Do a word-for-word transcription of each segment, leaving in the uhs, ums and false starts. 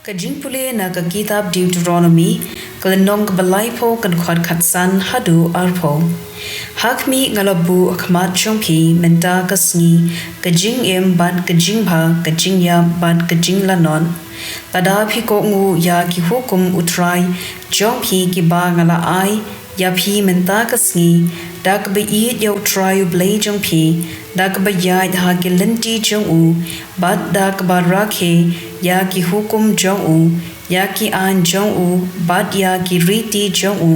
Ka jingpule na ka kitab Deuteronomi, ka lynnong kaba laiphew, ka dkhot khatsan haduh arphew. Ha khmih, nga la buh ha khmat jong phi mynta ka sngi ka jingim bad ka jingbha, ka jingïap bad ka jinglanot. Lada phi kohnguh ïa ki hukum U Trai jong phi kiba nga la ai ïa phi mynta ka sngi, da kaba ïeit ïa U Trai U Blei jong phi, da kaba ïaid ha ki lynti jong u, bad da kaba rakhe ïa ki hukum jong u, ïa ki aiñ jong u, bad ïa ki riti jong u,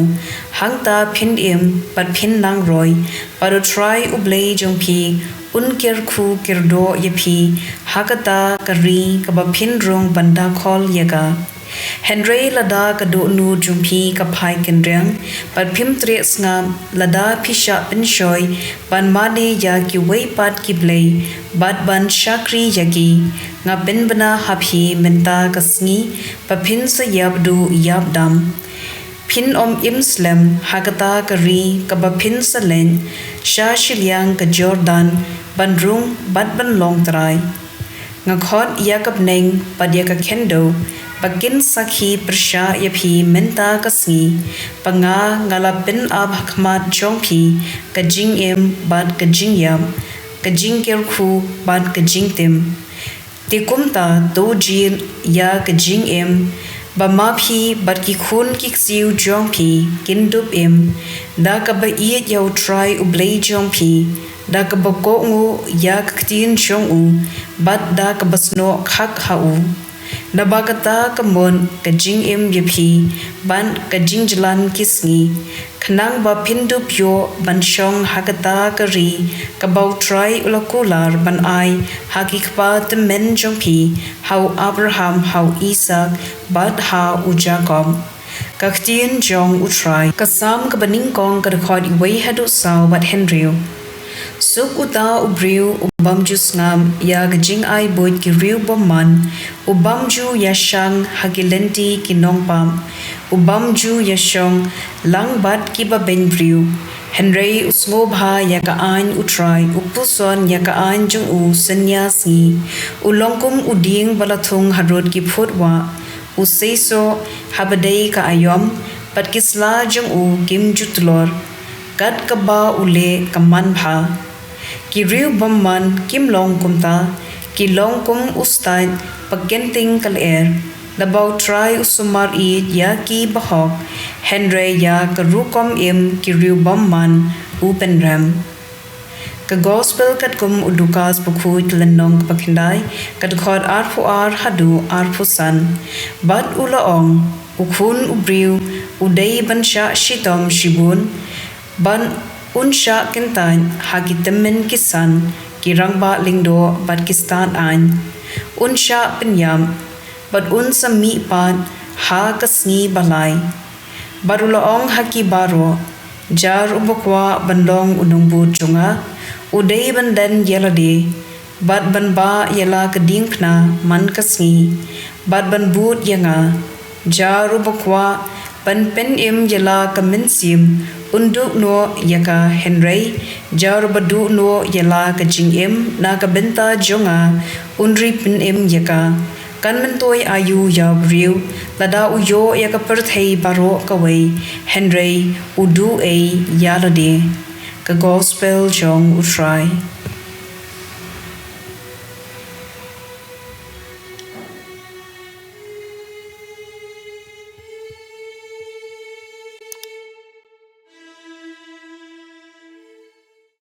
hangta phin im bad phin nang roi, bad U Trai U Blei jong phi un kyrkhu kyrdoh ïa phi ha kata ka ri kaba phin rung ban dakhol ïa ka. Hynrei lada ka dohnud jong phi ka phai kynriang, bad phim treh sngap, lada phi shah pynshoi ban mane ïa kiwei pat ki blei, bad ban shakri ïa ki, nga pynbna ha phi mynta ka sngi ba phin sa ïap duh ïap dam. Phin ym im slem ha kata ka ri kaba phin sa leit sha shiliang ka Jordan ban rung bad ban long trai. Nga khot ïa ka bneng bad ïa ka khyndew ba kin sakhi pyrshah ïa phi mynta ka sngi, ba nga, nga la pynap ha khmat jong phi ka jingim bad ka jingïap, ka jingkyrkhu bad ka jingtim. Te kumta, to jied ïa ka jingim, ba ma phi bad ki khun ki ksiew jong phi kin dup im, da kaba ïeit ïa U Trai U Blei jong phi, da kaba kohnguh ïa ka ktien jong u, bad da kaba snoh khak ha u. Naba kata ka mut ka jingim ïa phi ban ka jingjlan ki sngi, khnang ba phin dup ïoh ban shong ha kata ka ri kaba U Trai u la kular ban ai ha ki kpa tymmen jong phi, ha u Abraham, ha u Isaak, bad ha u Jakob. Ka ktien jong U Trai. Ka Salm kaba nyngkong, ka dkhot wei haduh saw bad hynriew. Suk uta u briew u bym ju sngap ïa ka jingai buit ki riewbymman, u bym ju ïashang ha ki lynti ki nongpap, u bym ju ïashong lang bad kiba beiñ briew. Hynrei u sngewbha ïa ka aiñ U Trai, u puson ïa ka aiñ jong u synñia sngi. U long kum u dieng ba la thung harud ki phut wah, u seisoh haba dei ka aïom, bad ki sla jong u kim ju tlor. Kat kaba u leh ka man bha. Ki riewbymman kim long kumta, ki long kum u stait ba kynting ka lyer. Naba U Trai u sumar ïeit ïa ki bahok, hynrei ïa ka rukom im ki riewbymman u pynrem. Ka Gospel katkum u Lukas bakhuid, ka lynnong kaba khyndai, ka dkhot arphew ar haduh arphew san. Bad u la ong, U Khun u briew u dei ban shah shitom shibun, bad un shah kyntait ha ki tymmen ki san, ki rangbah lyngdoh bad ki stad aiñ. Un shah pynïap, bad un sa mih pat ha ka sngi ba lai. Bad u la ong ha ki baroh, jar uba kwah ban long u nongbud jong nga, u dei ban len ïa lade, bad ban bah ïa la ka diengphna man ka sngi, bad ban bud ïa nga. Jar uba kwah ban pynim ïa la ka mynsiem, un duh noh ïa ka, hynrei jar uba duh noh ïa la ka jingim na ka bynta jong nga, un ri pynim ïa ka. Kan myntoi aïu ïa u briew lada u ïoh ïa ka pyrthei baroh kawei, hynrei u duh ei ïa lade? Ka Gospel jong U Trai.